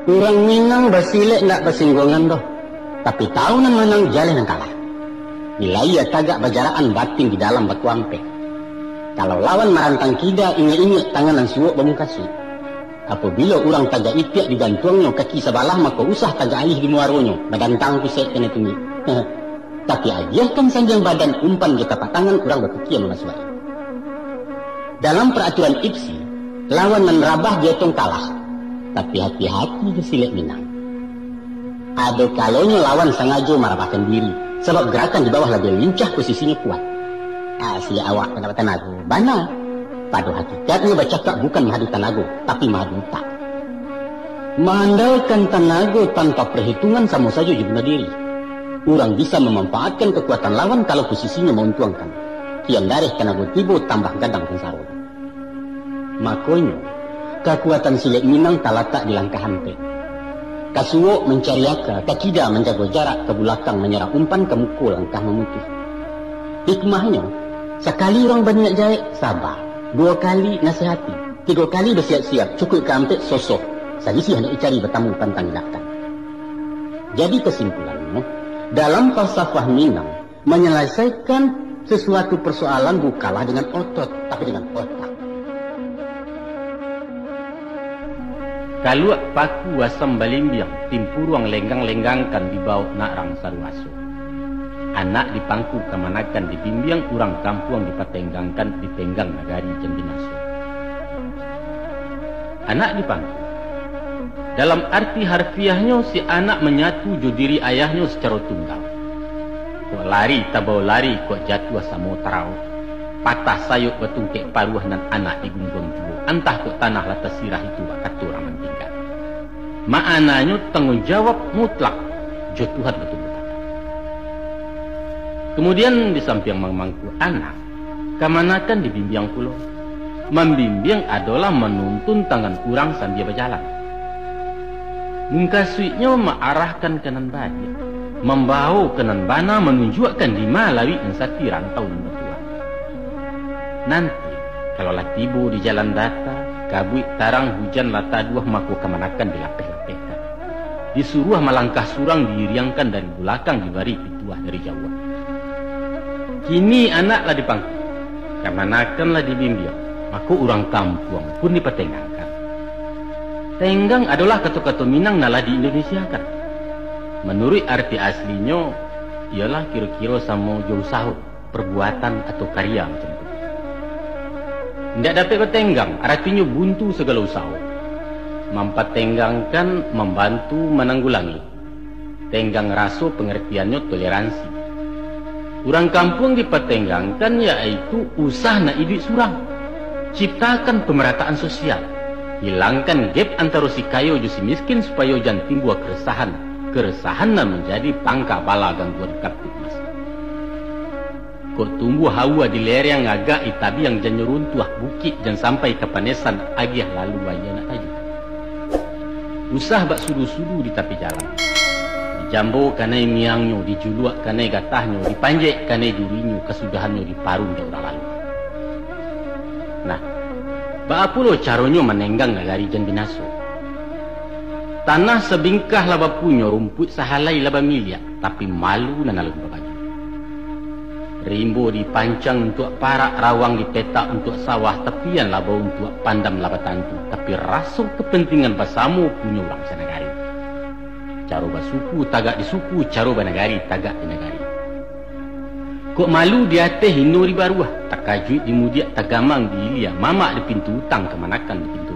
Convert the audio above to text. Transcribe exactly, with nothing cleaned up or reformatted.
Urang Minang basilek ndak basingguangan doh, tapi tahu nan manang jaleh nan kalah. Nilai iyo tagak bajarakan batin di dalam baku ampek. Kalau lawan marantang kida, ingek-ingek tangan nan suok bamukasuik. Apabilo urang tagak itiak digantuangnyo kaki sabalah, mako usah tagak alih di muaronyo, badantang kusek kanai tungik. Tapi agiahkan sandiang badan, umpan jo tapak tangan, urang bapikia mamasuak. Dalam paraturan ipsi, lawan nan rabah diotong kalah. Tapi hati-hati jo silek Minang. Ado kalonyo lawan sangajo marabahkan diri, sabab garakan di bawah labiah lincah, posisinyo kuat. Ah, silek awak tu ndak batanago, bana. Pado hakikatnyo bacakak bukan mahadu tanago, tapi mahadu utak. Maandalkan tanago tanpa parhitungan samo sajo jo bunuah diri. Urang bisa mamanfaatkan kakuatan lawan kalau posisinyo mauntuangkan. Kian dareh tanago tibo, tambah gadang sansaro. Makonyo, kakuatan silek Minang talatak di langkah ampek. Ka suok mancari aka, ka kida manjago jarak, ka bulakang manyarang umpan, ka muko langkah mamutuih. Hikmahnyo, sakali urang baniaik jahek, saba. Duo kali, nasihati. Tigo kali basiap-siap, cukuik ka ampek, sosoh. Sadisiah ndak dicari, batamu pantang ilakkan. Jadi kasimpulannyo, dalam falsafah Minang, manyalasaikan sasuatu parsoalan bukanlah dengan otot, tapi dengan otak. Kaluak paku asam balimbiang, timpuruang lenggang-lenggangkan, dibaok nak rang saruaso. Anak di pangku kamanakan dibimbiang, urang kampuang dipatenggangkan, ditenggang nagari jan binaso. Anak di pangku. Dalam arti harfiahnyo, si anak manyatu jo diri ayahnyo sacaro tunggal. Kok lari tabao lari, kok jatuah samo taraok. Patah sayok batungkek paruah, nan anak digungguang juo, antah kok tanah lah tasirah, itu bak kato urang nan tingga. Ma'ananyo tangguang jawab mutlak jo Tuhan batumbuah tangan. Kamudian, di sampiang mamangku anak, kamanakan dibimbiang pulo. Mambimbiang adolah manuntun tangan urang sambia bajalan. Mungkasuiknyo maarahkan ka nan baiak, mambawo ka nan bana, manunjuakkan di ma lawik nan sati, rantau nan batuah. Nanti, kalau lah tibo di jalan data, kabuik tarang, hujan lah taduah, mako kamanakan dilapeh-lapehkan. Disuruah malangkah surang, diiriangkan dari bulakang, dibari pituah dari jauah. Kini anak lah dipangku, kamanakan lah dibimbiang, mako urang kampuang pun dipatenggangkan. Tenggang adolah kato-kato Minang nan lah di-Indonesiakan. Manuruik arti aslinyo, iyolah kiro-kiro samo jo usaho, perbuatan atau karya macam tu. Indak dapek batenggang, aratinyo buntu sagalo usaho. Mampatenggangkan, mambantu, mananggulangi. Tenggang raso, pangartiannyo toleransi. Urang kampuang dipatenggangkan, yaitu usah nak iduik surang. Ciptakan pemerataan sosial. Hilangkan gap antaro si kayo jo si miskin, supayo jan timbua keresahan. Keresahan nan manjadi pangka bala gangguan Kamtibmas. Kok tumbuah aua di lereng, agak di tabiang, jannyo runtuah bukik, jan sampai kapanesan, agiah lalu aia nak tajuah. Usah bak sudu-sudu di tapi jalan. Dijambo kanai miangnyo, dijuluak kanai gatahnyo, dipanjek kanai durinyo, kasudahannyo diparuang dek urang lalu. Nah, baa pulo caronyo manenggang nagari jan binaso? Tanah sabingkah lah bapunyo, rumpuik sahalai lah bamiliak, tapi malu nan alun babagi. Rimbo dipancang untuak parak, rawang dipetak untuak sawah, tapian labau untuak pandam lah batantu, tapi raso kapantingan basamo punyo urang sanagari. Caro basuku tagak di suku, caro banagari tagak di nagari. Kok malu di ateh, hino di baruah, takajuik di mudiak, tagamang di ilia, mamak di pintu utang, kamanakan di pintu